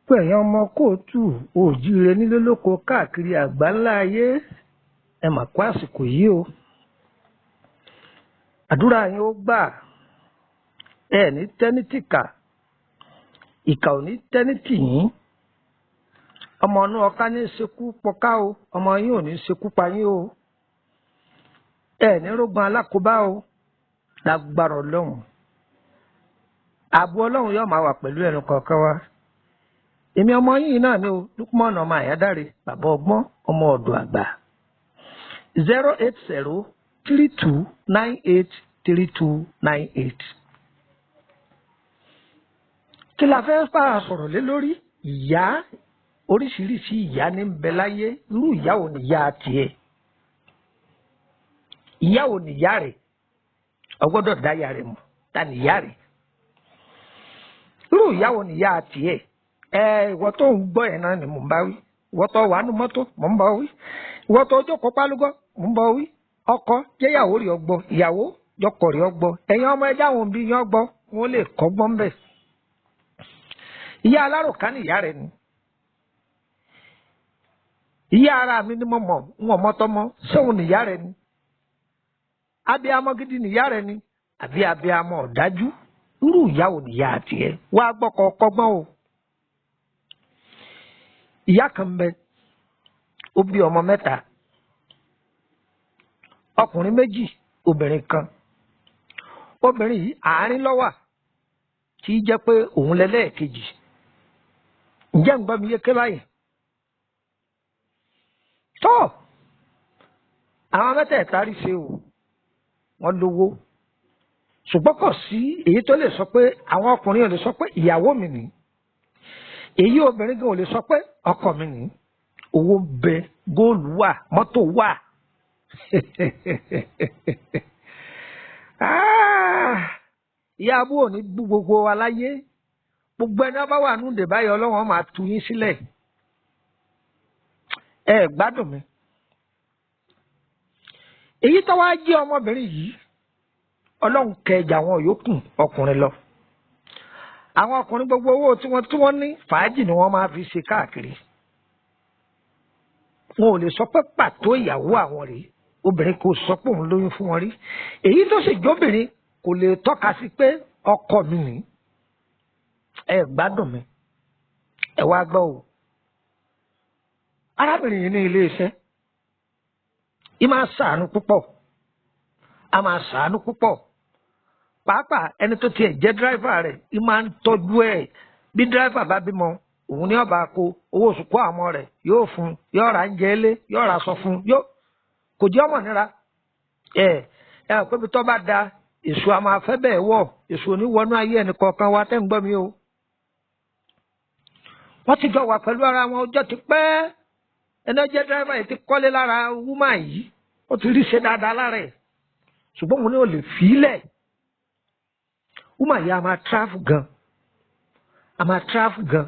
Gbogbo ẹ̀yin ọmọ kóòtù oòjíire nílé lóko káàkiri àgbáńlá ayé, ẹ mà kú àsìkò yìí o. Àdúrà yín ó gbà. Ẹ ní tẹ́ní tìkà, ìkà ò ní tẹ́ní tì yín. Ọmọ inú ọká ní ṣekú pọká o, ọmọ yín ò ní ṣekú pa yín o. Ẹ ní rógun alákòóbá o, lágbára Ọlọ́run. Ààbò Ọlọ́run yóò máa wà pẹ̀lú ẹnu kọ̀ọ̀kan wa. Èmi ọmọ yìí náà ni o, Lukman ọmọ Àyádáre, bàbá ọgbọ́n, ọmọ ọ̀dọ̀ àgbà. 08032983298. Kí la fẹ́ fà sọ̀rọ̀ lé lórí? Ìyá, oríṣiríṣi ìyá ní ń bẹ láyé. Irú ìyá wo ni ìyá tiẹ̀? Ìyá wo ni ìyá rẹ̀? O gbọ́dọ̀ dá ìyá rẹ̀ mọ̀. Ta ni ìyá rẹ̀? Irú ìyá wo ni ìyá tiẹ̀? Ẹ ìwọ tó ń gbọ́ yẹn náà ni mò ń bá wí. Ìwọ tó wà nù mọ́tò mò ń bá wí. Ìwọ tó jókòó pálúgọ́ mò ń bá wí. Ọkọ jẹ́yàwó rẹ̀ ọgbọ́, ìyàwó jọkọ rẹ̀ ọgbọ́. Ẹ̀yin ọmọ ẹja àwọn òbí yẹn ọgbọ́, wọn lè kọ́gbọ́n bẹ̀. Ìyá aláròká ni ìyá rẹ̀ ni. Ìyá ara mi ni mo mọ̀, ń wọ̀n mọ́tọ́mọ́, sóun ni ìyá rẹ̀ ni. Abiyamọ gidi ni ìyá rẹ̀ ni, àbí abiyamọ ọ̀dájú. Irú ìyá wo ni ìyá tiẹ̀? Wá gbọ́kọ̀ kọ́gbọ́n o. Ìyá kan bẹ, ó bí ọmọ mẹ́ta, ọkùnrin méjì, obìnrin kan. Obìnrin yìí àárín ló wà, tí í jẹ́ pé òun lẹ́lẹ́ẹ̀kejì. Ǹjẹ́ ń gbọ́ mi yéké báyìí? Tó, àwọn mẹ́tẹ̀ẹ̀ta rí ṣe o, wọ́n lówó. Ṣùgbọ́n kò sí èyí tó lè sọ pé àwọn ọkùnrin ò lè sọ pé ìyàwó mi nìyí. Èyí obìnrin gan ò lè sọ pé ọkọ mi nìyí. Owó ń bẹ, góòlù wà, mọ́tò wà. Ìyá abú ò ní bú gbogbo wa láyé. Gbogbo ẹni ọba wà nù dè báyìí, Ọlọ́run máa tú yín sílẹ̀. Ẹ gbádùn mi. Èyí tó wá jẹ́ ọmọbìnrin yìí, Ọlọ́run kẹjà àwọn yòókù ọkùnrin lọ. Àwọn ọkùnrin gbogbo owó tí wọ́n ní fàájì ni wọ́n máa fi ṣe káàkiri. Wọn ò lè sọ pé pàtó ìyàwó àwọn rèé. Obìnrin kò sọ pé òun lóyún fún wọn rí. Èyí tó sì jóbìnrin kò lè tọ́ka sí pé ọkọ mi nìyí. Ẹ gbádùn mi. Ẹ wá gbọ́ o. Arábìnrin yìí ní ilé iṣẹ́. Í máa ṣàánú púpọ̀. A máa ṣàánú púpọ̀. Pàápàá ẹni tó tiẹ̀ jẹ́ dírẹ́fà rẹ̀, í máa ń tọ́jú ẹ̀. Bí dírẹ́fà bá bímọ, òun ní ọba kó owó oṣù kó àwọn rẹ̀ yóò fún, yóò ra oúnjẹ ilé, yóò ra aṣọ fún, yóò kò jẹ́ ọmọ nira. Ẹ ẹ pé bí tó bá da èso a máa fẹ́ bẹ́ẹ̀ wọ̀, èso oníwọnú ayé ẹnì kọ̀ọ̀kan wa tẹ́ ń gbọ́ mi o. Wọ́n ti jọ wà pẹ̀lú ara wọn ọjọ́ ti pẹ́. Ẹni jẹ́ dírẹ́fà yìí ti kọ́lé lára wúmà yìí, ó ti rí ṣe dáadáa lára ẹ̀. Ṣùgbọ́n òun ni ò lè fi í lẹ̀. Wúmà yìí a máa travel gan. A máa travel gan.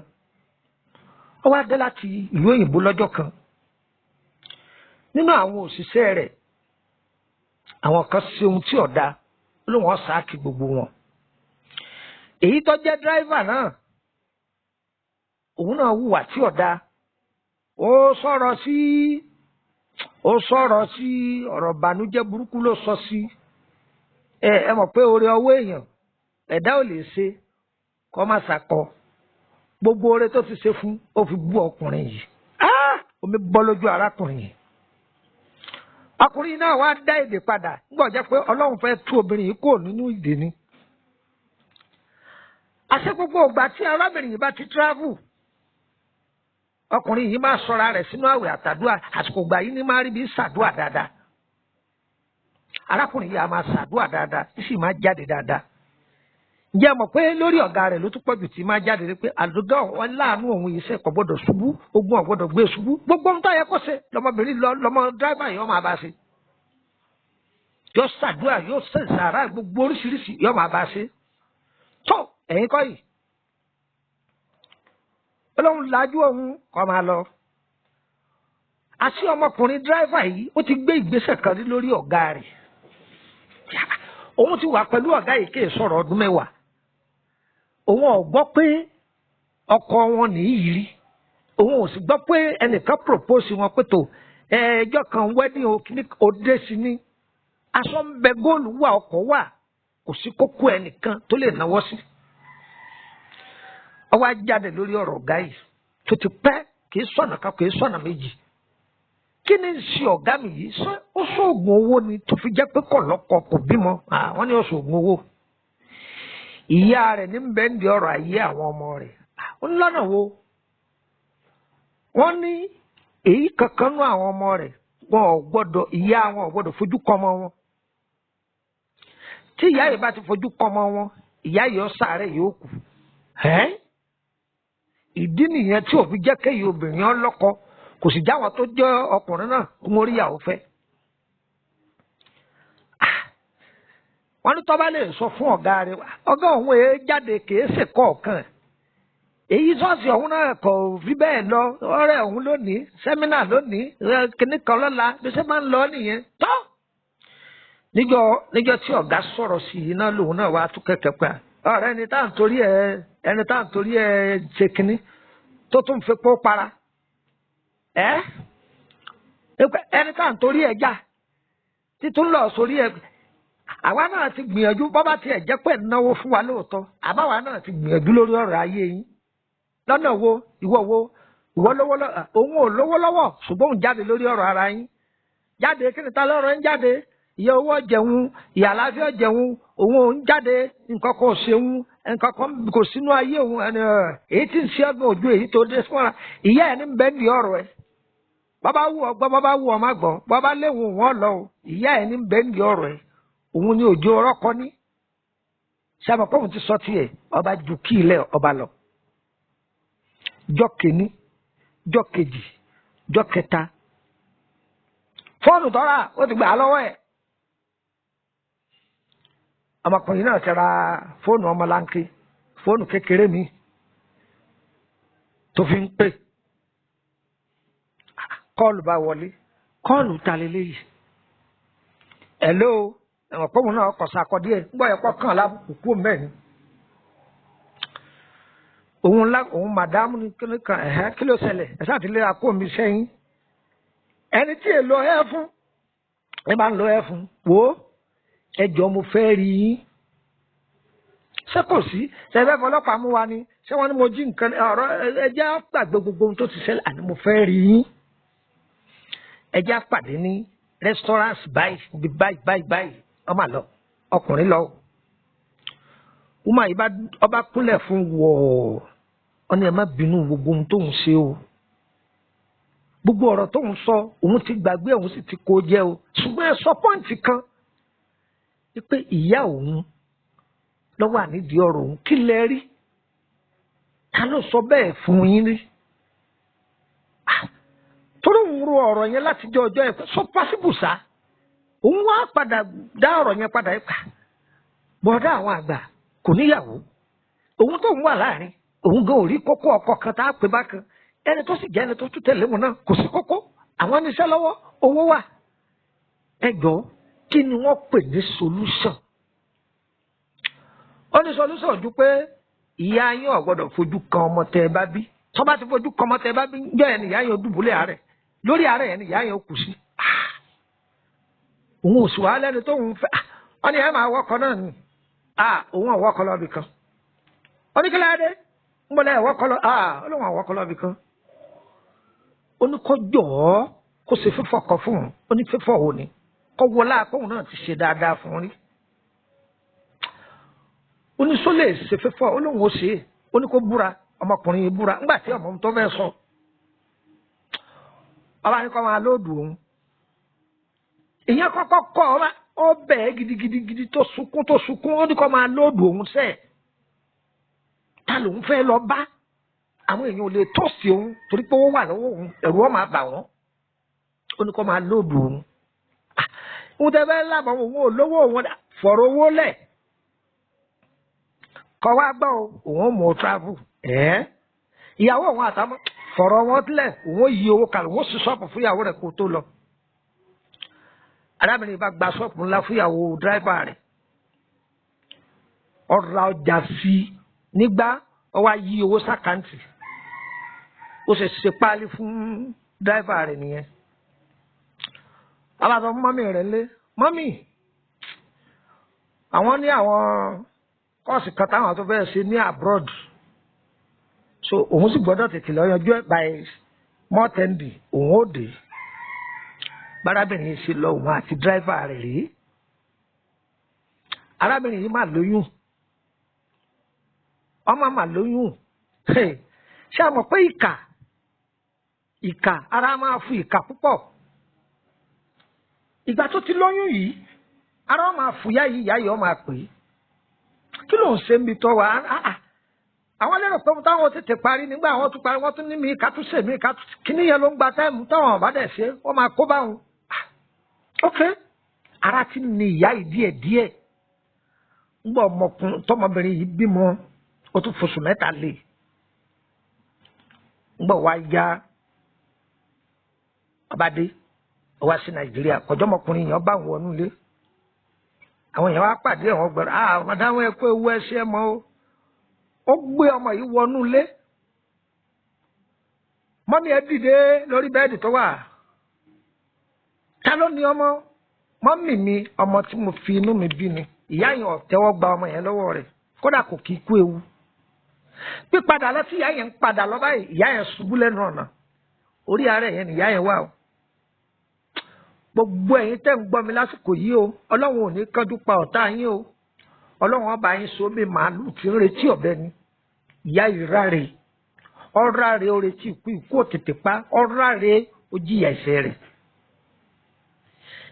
Ó wá dé láti ìlú òyìnbó lọ́jọ́ kan. Nínú àwọn òṣìṣẹ́ rẹ̀, àwọn kan ṣe ohun tí ò dáa, ó lóun ó sáàkì gbogbo wọn. Èyí tó jẹ́ dírẹ́fà náà, òun náà hùwà tí ò dáa. Ó sọ̀rọ̀ sí ọ̀rọ̀ ìbànújẹ́ burúkú ló sọ sí. Ẹ mọ̀ pé oore ọwọ́ èèyàn ẹ̀dá ò lè ṣe kọ́ má ṣàkọ. Gbogbo oore tó ti ṣe fún, ó fi bú ọkùnrin yìí. Omi bọ́ lójú arákùnrin yìí. Ọkùnrin náà wá dá èdè padà nígbà jẹ́ pé Ọlọ́run fẹ́ tú obìnrin yìí kúrò nínú ìdè ni. Àṣé gbogbo ìgbà tí arábìnrin yìí bá ti travel, ọkùnrin yìí máa sọra rẹ̀ sínú àwẹ̀ àtàdúà. Àsìkò ìgbà yìí ni máa rí bí ṣàdúà dáadáa. Arákùnrin yìí á máa ṣàdúà dáadáa, ó sì máa jáde dáadáa. Ǹjẹ́ mọ̀ pé lórí ọ̀gá rẹ̀ ló tún pọ̀jù tí máa jáde pé àdúgbò wọn láàánú òun yìí ṣe kò gbọ́dọ̀ ṣubú, ogun ò gbọ́dọ̀ gbé ṣubú. Gbogbo ohun tó yẹ kó ṣe lọmọbìnrin lọ lọmọ dráìvà yìí ó máa bá ṣe. Yóò ṣàdúrà, yóò ṣe sàrà, gbogbo oríṣiríṣi yóò máa bá ṣe. Tó ẹ̀yin kọ́ yìí, Ọlọ́run lajú òun kọ́ máa lọ. Àṣé ọmọkùnrin dráìvà yìí ó ti gbé ìgbésẹ̀ kan rí lórí ọ̀gá rẹ̀. Òun ti wà pẹ̀lú ọ̀gá yìí kí sọ̀rọ̀ ọdún mẹ́wàá. Òun ò gbọ́ pé Ọkọ wọn nìyí rí, òun ò sì gbọ́ pé ẹnìkan propose wọn pé tó ẹjọ́ kan wedding o, kíní òde sí ni, aṣọ ń bẹ, góòlù wà, ọkọ̀ wà, kò sí kókó ẹnìkan tó lè náwó sí. Ọwọ́ á jáde lórí ọ̀rọ̀ ọ̀gá yìí tó ti pẹ́, kì í sọ̀nà kan, kì í sọ̀nà méjì. Kí ni ń ṣe ọ̀gá mi yìí? Ṣé ó ṣoògùn owó ni tó fi jẹ́ pé kò lọ́kọ, kò bímọ? Wọ́n ní ó ṣoògùn owó. Ìyá rẹ̀ ní bẹ́ẹ̀ ń di ọ̀rọ̀ ayé àwọn ọmọ rẹ̀. Ó ní lọ́nà wo? Wọ́n ní èyí kankan nú àwọn ọmọ rẹ̀, wọn ò gbọ́dọ̀, ìyá wọn ò gbọ́dọ̀ fojú kọ́ ọmọ wọn. Tí ìyá yìí bá ti fojú kọ́ ọmọ wọn, ìyá yìí ó sàárẹ̀, yóò kú. Ìdí nìyẹn tí òfin jẹ́ kéyìí obìnrin ọlọ́kọ, kò sì jáwọn tó jẹ́ ọkùnrin náà kó mórí ìyàwó fẹ́. Wọ́n ní tọ́ba lè sọ fún ọ̀gá rẹ̀, ọ̀gá òun èé jáde, kìí ṣe kọ̀ọ̀kan. Èyí ṣọ́ọ̀ṣì ọ̀hún náà kò fi bẹ́ẹ̀ lọ, ọ̀rẹ́ òun lónìí, sẹ́mínà lónìí, kíní kan lọ́la, bí ṣe máa ń lọ nìyẹn. Tọ́ níjọ́ tí ọ̀gá sọ̀rọ̀ sí i náà, lòun náà wàá tún kẹ̀kẹ́ pa ọ̀rẹ́ ẹni tá à ń torí ẹ, ẹni tá à ń torí ẹ ṣe kíní tó tún fi pó para ẹ, ẹni tá à ń torí ẹ já títún lọ sórí ẹ. Àwa náà ti gbìyànjú, bọ́bá tiẹ̀ jẹ́ pé náwó fún wa lóòótọ́, àbáwa náà ti gbìyànjú lórí ọ̀rọ̀ ayé yín. Lọ́nà wo? Ìwọ wo? Ìwọ lówó lọ́wọ́, òun ò lówó lọ́wọ́, ṣùgbọ́n òun jáde lórí ọ̀rọ̀ ara yín. Jáde kí ni ta lọ́rọ̀ ń jáde? Ìyá owó jẹun, ìyá àlàáfíà jẹun, òun ò ń jáde, nǹkan kan ò ṣeun, nǹkan kan kò sínú ayé òun. Ẹni èyí tí ń ṣe ọgbọ́n ojú èyí tó dé fúnra ìyá ẹni ń bẹ́ ní ọ̀rọ̀ ẹ. Bàbá wù ọ gbọ́, bàbá wù ọ má gbọ́, bàbá léwu wọn lọ o, ìyá ẹni ń bẹ́ ní ọ̀rọ̀ ẹ. Òun ni òjò ọ̀rọ̀ kọ ní. Sábà pé òun ti sọ tiẹ̀, ọba ju kí ilẹ̀ ọba lọ. Jọ́ kìíní, jọ́ kejì, jọ́ kẹta, fóònù tọ́ra ó ti gbà á lọ́wọ́ ẹ̀. Ọmọkùnrin náà ti ra fóònù ọmọlanke, fóònù kékeré mi tó fi ń pè. Call bá wọlé, call ta lélẹ́yìí? Hello. Ẹ̀wọ̀n pọ́ùn náà kọ̀ sàkọ díẹ̀ ńgbọ́ ẹ̀kọ́ kàn lábùkù kú mẹ́rin. Òun ńlá òun màdámù ní kíní kan. Ẹ̀hẹ́, kí ló ṣẹlẹ̀? Ẹ̀ sáà ti lé akó mi sẹ́yìn. Ẹni tí èlò ẹ fún ẹ máa ń lo ẹ fún wò ó. Ẹ jọ, mo fẹ́ rí yín. Ṣé kò sí? Ṣe fẹ́ fọlọ́pàá mú wa ni? Ṣé wọ́n ní mo jí nǹkan? Ọ̀rọ̀ ẹ jẹ́ á gbàgbé gbogbo ohun tó ti ṣẹlẹ̀. Àní mo fẹ́ rí yín. Ẹ jẹ́ á pàdé ní restaurant báyìí, bí báyìí báyìí báyìí. Ọmọ àlọ ọkùnrin lọ. Wúmọ yìí bá ọba kúnlẹ̀ fún wọ̀ọ́, ọ ní ẹ má bínú gbogbo ohun tóun ṣe o, gbogbo ọ̀rọ̀ tóun sọ, òun ti gbàgbé, òun sì ti kó jẹ́ o, ṣùgbọ́n ẹ sọ point kan pé ìyá òun lọ́wọ́ ànídìí ọ̀rọ̀ òun. Kí lẹ rí? Ta ló sọ bẹ́ẹ̀ fún yín rí? Torí òun ro ọ̀rọ̀ yẹn láti jọ ọjọ́ ẹ̀ sọ pásíbù sá, òun wá padà dá ọ̀rọ̀ yẹn padà ẹ̀ pa bọ̀dá àwọn àgbà kò níyàwó, òun tó ń wà láàrin òun gan ò rí kókó ọkọ kan tá a pè bákan, ẹni tó sì jẹ́ ẹni tó tún tẹ̀lé wọn náà kò sí kókó, àwọn oníṣẹ́ lọ́wọ́, owó wà. Ẹ jọ, kí ni wọ́n pè ní solution? Ó ní solution ju pé ìyá yín ò gbọ́dọ̀ fojú kan ọmọ tẹ́ ẹ bá bí. Tó bá ti fojú kan ọmọ tẹ́ ẹ bá bí, jẹ́ ẹni ìyá yín ó dùbúlẹ̀ àárẹ̀, lórí àárẹ̀ yẹn ni ìyá yín ó kù sí. Òun ò sì wá lẹ́ni tó ń fẹ́. Wọ́n ní ẹ máa wọ́kọ náà ni. Òun ò wọ́kọ lọ́bì kan. Ó ní kí láyé ń bọ̀ lẹ́yìn wọ́kọ lọ? Ó lóun ò wọ́kọ lọ́bì kan. Ó ní kó jọ̀ọ́, kó ṣe fífọ̀ kan fún un. Ó ní fífọ̀ wo ni? Kó wọlé àpòun náà ti ṣe dáadáa fún un rí. Ó ní sọ lè ṣe fífọ̀? Ó lóun ó ṣe é. Ó ní kó búra. Ọmọkùnrin yìí búra ńgbà tí ọmọ tó fẹ́ sọ. Ọba ní kó máa lóòdù òun. Ìyẹn kọ́kọ́ kọ́ ọba, ó bẹ̀ẹ́ gidigidigidi, tó sunkún, tó sunkún. Ó ní kó máa lóòdù òun sẹ́ẹ̀. Ta lòun fẹ́ lọ bá? Àwọn èèyàn ò lè tòsí òun torí pé ó wà lọ́wọ́ òun, ẹ̀rù ọ̀ máa bà wọ́n. Ó ní kó máa lóòdù òun. Òun tẹ́ fẹ́ lábọ̀, òun ò lówó, òun fọ̀rọ̀ owó lẹ̀. Kọ́ wá gbọ́ o, òun ò mú o travel ẹ̀ ìyàwó òun àtàwọn, fọ̀rọ̀ wọn lẹ̀, òun ó yí owó kalẹ̀, òun ó sì ṣọ́ọ̀pù fún ìyàwó rẹ̀ kó tó lọ. Arábìnrin bá gba ṣọ́ọ̀pù ńlá fún ìyàwó driver rẹ̀, ọ̀rọ̀ ọjà sí nígbà. Ó wá yí owó sàkáǹtì, ó sì ṣe páálí fún dráìvà rẹ̀ nìyẹn. Bàbá sọ fún mọ́mì rẹ̀ lé, mọ́mì, àwọn ní àwọn kọ́ọ̀sì kan táwọn tó fẹ́ ṣe ní abroad, so òun sì gbọ́dọ̀ tètè lọ yanjú ẹ̀ by mọ́tẹ́ndì, òun ó dé. Bárábìnrin yìí ṣe lọ òun àti dráìvà rẹ̀ rèé. Arábìnrin yìí mà lóyún, ọmọ mà lóyún. Ṣé a mọ̀ pé ìkà ìkà ara máa fún ìkà púpọ̀? Ìgbà tó ti lóyún yìí, ara máa fún yá yìí, ìyá yìí ó máa pè é, kí ló ń ṣe ń bi tọ́ wa? Àwọn lérò pé táwọn tètè parí, nígbà àwọn tún parí, wọ́n tún ní mi ká tún ṣe mí ká tún kíní yẹn ló ń gba táìmù, táwọn ọ̀bá dẹ̀ ṣe wọ́n máa kó báwọn. Ok, ara ti ní ìyá yìí díẹ̀díẹ̀. Ńgbà ọmọkùnrin tọmọbìnrin yìí bímọ, ó tún fosùn 3 lé. Ńgbà wá yá, ọba dé, ó wá sí Nàìjíríà, kọjọ́ ọmọkùnrin yẹn ọba àwọn wọnú ilé. Àwọn èèyàn wá pàdé àwọn gbẹrẹ, màdáwọn ẹ kó ewu ẹsẹ mọ o. Ó gbé ọmọ yìí wọnú ilé. Mọ́mí ẹ dìde lórí bẹ́ẹ̀dì tó wà. Ta ló ní ọmọ? Mọ́mí mi, ọmọ tí mo fi inú mi bí ni. Ìyá yẹn ò tẹ́wọ́ gba ọmọ yẹn lọ́wọ́ rẹ̀, kódà kò kí kú ewu. Pípadà lọ sí ìyá yẹn ń padà lọ báyìí, ìyá yẹn ṣubú lẹ́nu ọ̀nà. Orí ara yẹn ni ìyá yẹn wà o. Gbogbo ẹ̀yin tẹ́ ń gbọ́ mi lásìkò yìí o, Ọlọ́run ò ní kánjú pa ọ̀tá yín o. Ọlọ́run ọba yín so bí màálù tí ń retí ọ̀bẹ ni. Ìyá ìráre, ọ̀ráre ó retí ikú, ikú ò tètè pa, ọ̀ráre ó jìyà ẹ̀ṣẹ̀ rẹ̀.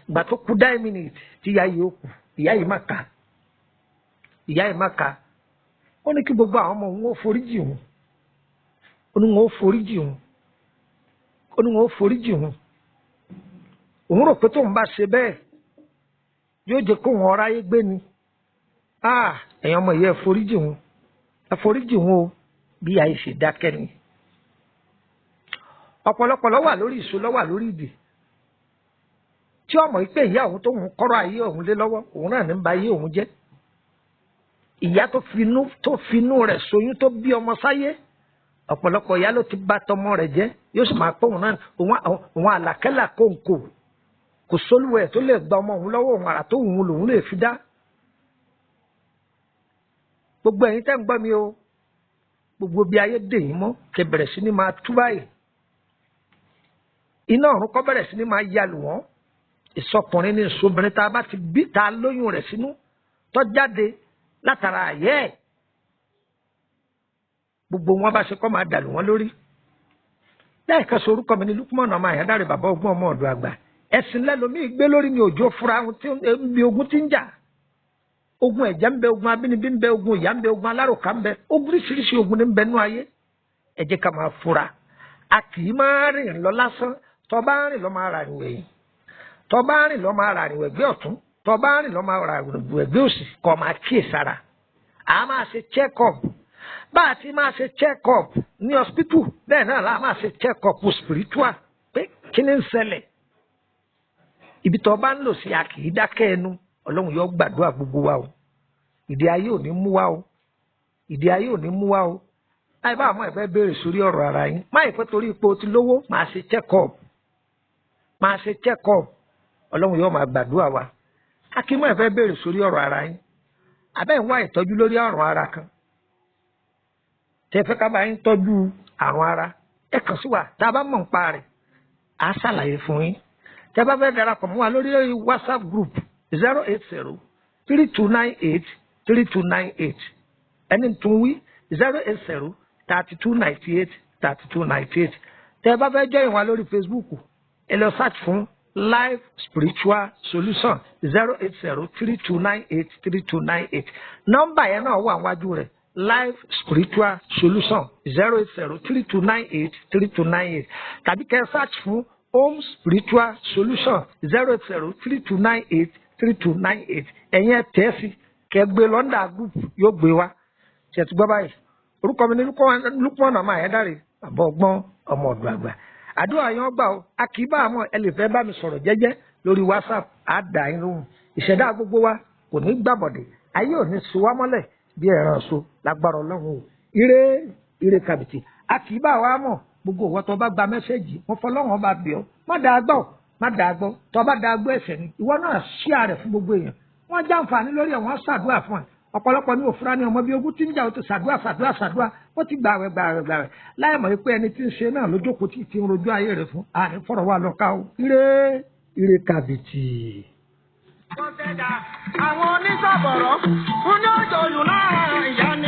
Ìgbà tó kú dáì mínítì tí ìyá yìí ó kú, ìyá yìí má ka, ìyá yìí má ka. Ó ní kí gbogbo àwọn ọmọ òun ó foríjì òun, ó ní wọn ó foríjì òun, ó ní wọn ó foríjì òun. Òun rò pé tóun bá ṣe bẹ́ẹ̀ yóò jẹ́ kóun ọ̀ráyé gbé ni. Ẹ̀yin ọmọ yìí, ẹ foríjì òun, ẹ foríjì òun o. Bí ìyá yìí ṣe dákẹ́ ni. Ọ̀pọ̀lọpọ̀ ló wà lórí ìṣó, ló wà lórí ìdè, tí ọmọ yìí pé ìyá òun tóun kọ́rọ̀ ayé òun lé lọ́wọ́, òun náà ní ń ba ayé òun jẹ́. Ìyá tó finú rẹ̀ ṣoyún tó bí ọmọ sáyé, ọ̀pọ̀lọpọ̀ ìyá ló ti bà tọmọ rẹ̀ jẹ́, yóò sì máa pé òun náà òun àlàkẹ́là kóńkò, kò sólúwẹ̀ tó lè gba ọmọ òun lọ́wọ́ òun, àrà tó òun lòun lè fi dá. Gbogbo ẹ̀yin tẹ́ ń gbọ́ mi o, gbogbo bí ayé dè yín mọ́, kẹ́ bẹ̀rẹ̀ sí ní máa tú báyìí. Iná ọ̀run kọ́ bẹ̀rẹ̀ sí ní máa yalù wọ́n. Ìsọkùnrin ní ìsọbìnrin tá a bá ti bí, tá a lóyún rẹ̀ sínú, tó jáde látara àyẹ́ ẹ̀, gbogbo wọn bá ṣe kọ́ máa dàlù wọ́n lórí. Lẹ́ẹ̀kan sọ, orúkọ mi ní Lukman ọmọ Àyàndáre, bàbá ogún ọmọ ọ̀dọ̀ àgbà. Ẹ̀sìn lẹ́lòmíì gbé lórí mi òjò fura bí ogun ti ń jà. Ogun ẹ̀jẹ̀ ń bẹ, ogun abínibí ń bẹ, ogun ìyá ń bẹ, ogun aláròká ń bẹ, oríṣiríṣi ogun ní ń bẹ nú ayé. Ẹ jẹ́ ká máa fura. A kì í máa rìn lọ lásán. Tó bá rìn lọ máa ràrìn wẹ̀yìn, tó bá rìn lọ máa ràrìn wẹ̀gbẹ́ ọ̀tún, tó bá rìn lọ máa ràrìn wẹ̀gbẹ́ òsì, kó máa kíyèsára. A máa ṣe check up. Bá a ti máa ṣe check up ní hospital, bẹ́ẹ̀ náà la máa ṣe check up spiritual, pé kí ni ń ṣẹlẹ̀. Ibi tó bá ń lò sí, a kì í dákẹ́ ẹnu. Ọlọ́run yóò gbàdúrà gbogbo wa o. Ìdí ayé ò ní mú wa o. Ìdí ayé ò ní mú wa o. Láì bá àwọn ẹ̀fẹ́ béèrè sórí ọ̀rọ̀ ara yín, má ìpẹ́ torí ipò ti lówó, máa ṣe check up, máa ṣe check up. Ọlọ́run yóò máa gbàdúrà wa. Akímọ̀ ẹ̀fẹ́ béèrè sórí ọ̀rọ̀ ara yín, abẹ́ ń wá ìtọ́jú lórí ọ̀rọ̀ ara kan, tẹ́ fẹ́ ká bá yín tọ́jú àrùn ara, ẹ kàn sí wa. Tá a bá mọ̀ nípa rẹ̀, á ṣàlàyé fún yín. Tẹ́ bá fẹ́ darapọ̀ mọ́ wa lórí WhatsApp group, 08032983298. Ẹni tún wí, 08032983298. Tẹ́ bá fẹ́ join wa lórí Facebook, ẹ lọ search fún Life Spiritual Solution, 08032983298. Nọ́mbà yẹn náà wà wájú rẹ̀, Life Spiritual Solution, 08032983298, tàbí kẹ́ search fún Home Spiritual Solution, 08032983298. Ẹ̀yin ẹ̀ tẹ́ sí kẹ́ gbé London group, yóò gbé wa ṣètò gbọ́ báyìí. Orúkọ mi ní Lukman ọmọ Àyàndáre, bàbá ọgbọ́n ọmọ ọ̀dọ̀ àgbà. Àdúrà yẹn ọgbà o. A kì í bá àwọn ẹ lè fẹ́ bá mi sọ̀rọ̀ jẹ́jẹ́ lórí WhatsApp, á dà yín lóhùn. Ìṣẹ̀dá gbogbo wa kò ní gbàbọ̀dẹ̀, ayé ò ní so wá mọ́lẹ̀ bí ẹran so lágbára Ọlọ́run o. Ire ire kàbìtì. A kì í bá wa mọ̀. Gbogbo ìwọ tó bá gba mẹ́sẹ̀gì wọn fọlọ́wọ́n bá bẹ̀ ọ́, má dàá gbọ́, má dàá gbọ́. Tó bá dàá gbọ́, ẹ̀ṣẹ̀ ni. Ìwọ náà ṣíà rẹ̀ fún gbogbo èèyàn. Wọ́n jàǹfààní lórí ẹ̀, wọ́n ṣàdúrà fún ẹ̀. Ọ̀pọ̀lọpọ̀ ní òfurá ní ọmọ bí ogún tí ń jà, ó ti ṣàdúrà ṣàdúrà ṣàdúrà, ó ti gbàwẹ̀ gbàwẹ̀ gbàwẹ̀, láì mọ̀ pé ẹni tí ń ṣe náà lójókòó tí ti ń rojú ayé rẹ̀ fún àní fọ̀rọ̀ wà lọ́ka o. Ire ire kàbìtì. Àwọn oníṣàbọ̀rọ̀ fún ní òjò yùn náà ìyá ni.